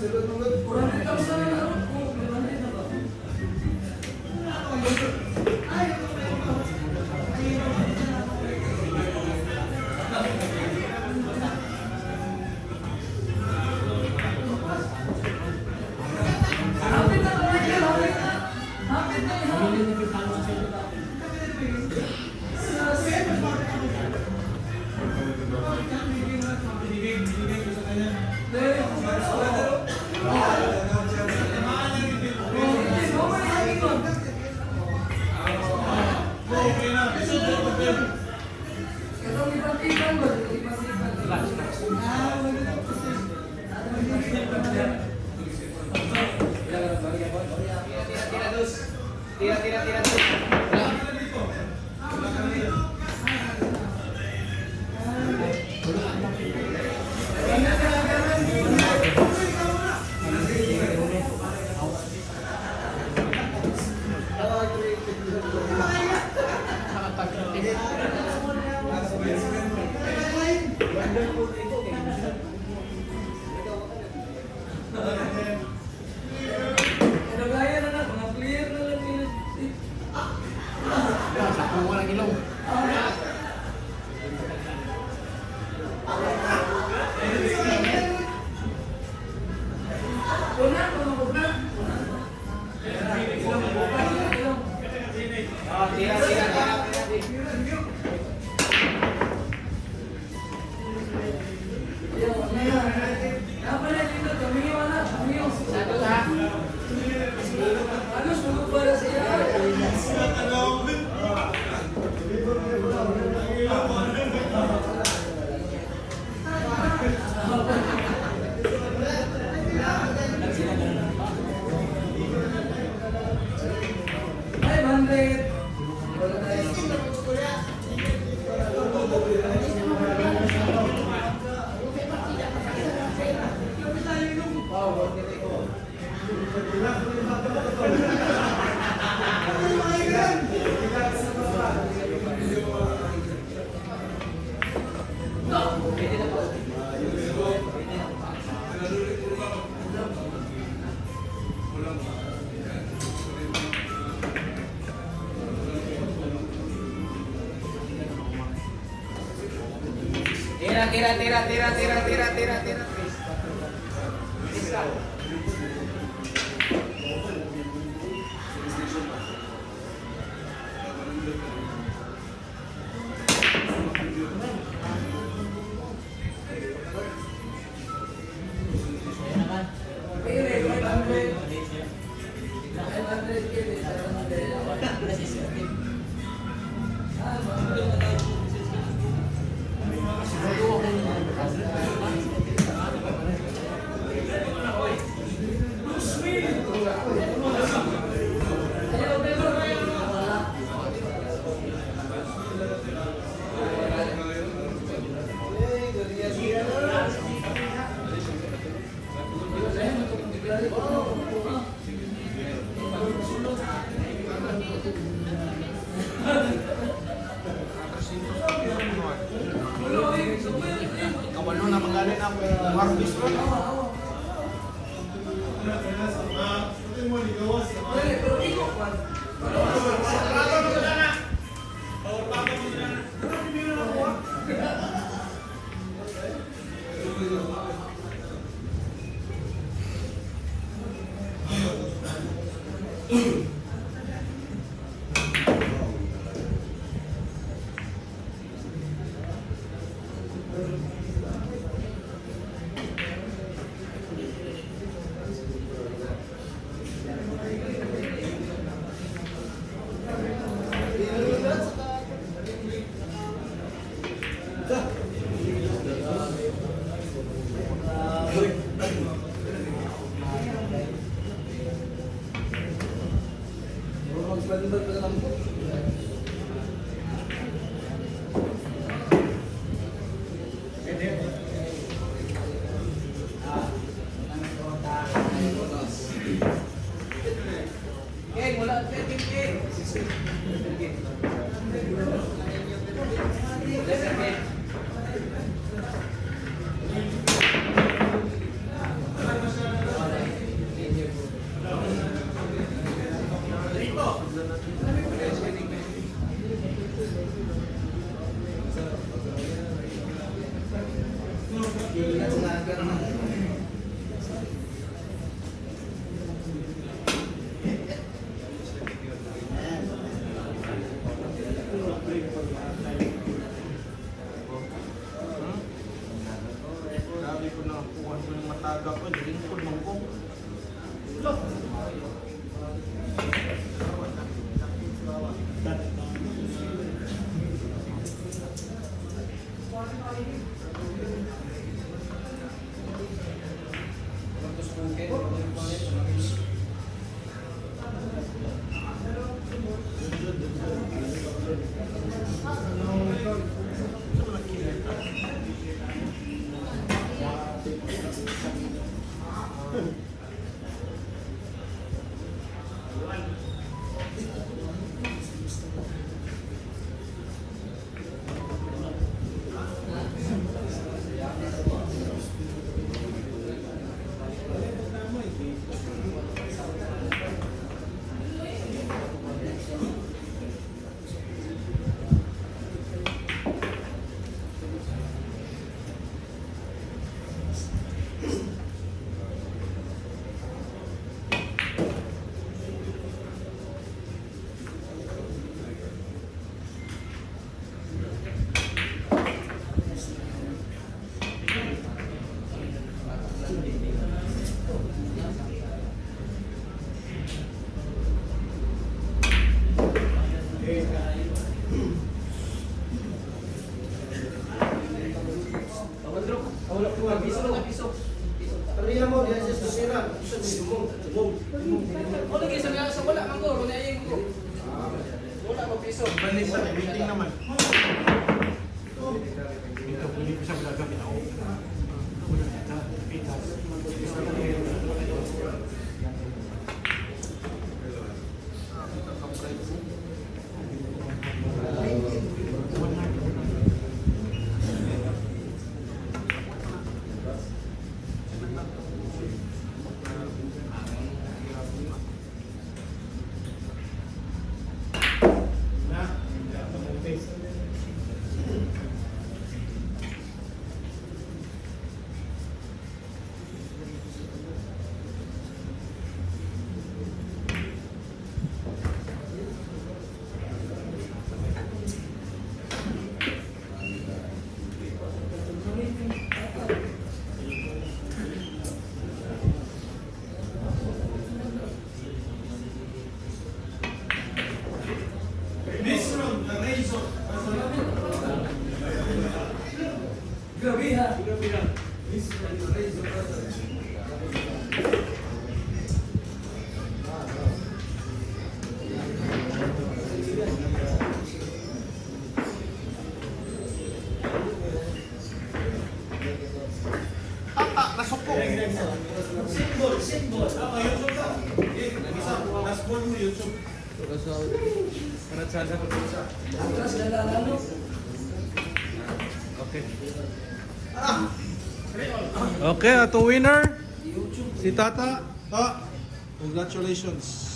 400,000 na lang. Oh, 500 na ba? Hapit na, Michael, hapit na. Hapit na, hapit. Itong ibang-ibang ba? Ibang-ibang. Tira, tira, dos. Tira, tira, tira, dos. Nagaya na na, mga clear na lang nila. Sa ng ilong. Una, mga una. Ilong, ilong. Tira, tira, tira, tira. Apa na dito, kami wala, kami. Sado ha. Halos tulog para siya. 500. Wala tayo. Tira, tira, tira, tira, tira, tira, tira, tira. Isa. Pere, 500. 500 kili, 500. Ah, Ayaw, pero wala. Kawalo na magaling ako. Harvest ron. Pero ikaw, Juan. King, wala. King, King. King. Letter K. Grabe ko na kuha ko ng mataga ko, lingkod man ko. Piso. Pariya mo, diyan siya sa sira. Gusto mo, mong. O lagi sa mga sa wala man ko, wala yung ko. Wala mo piso. Balik sa meeting naman. Ito, hindi ko siya gagawin ako. Wala na, pitas. Grabe ha. Tata, nasuko. Symbol, symbol. Ah, YouTube ka. Eh, isa, last ball mo YouTube. Atras na lalalo. Okay. Okay, ato winner. Si Tata. Ta. Congratulations.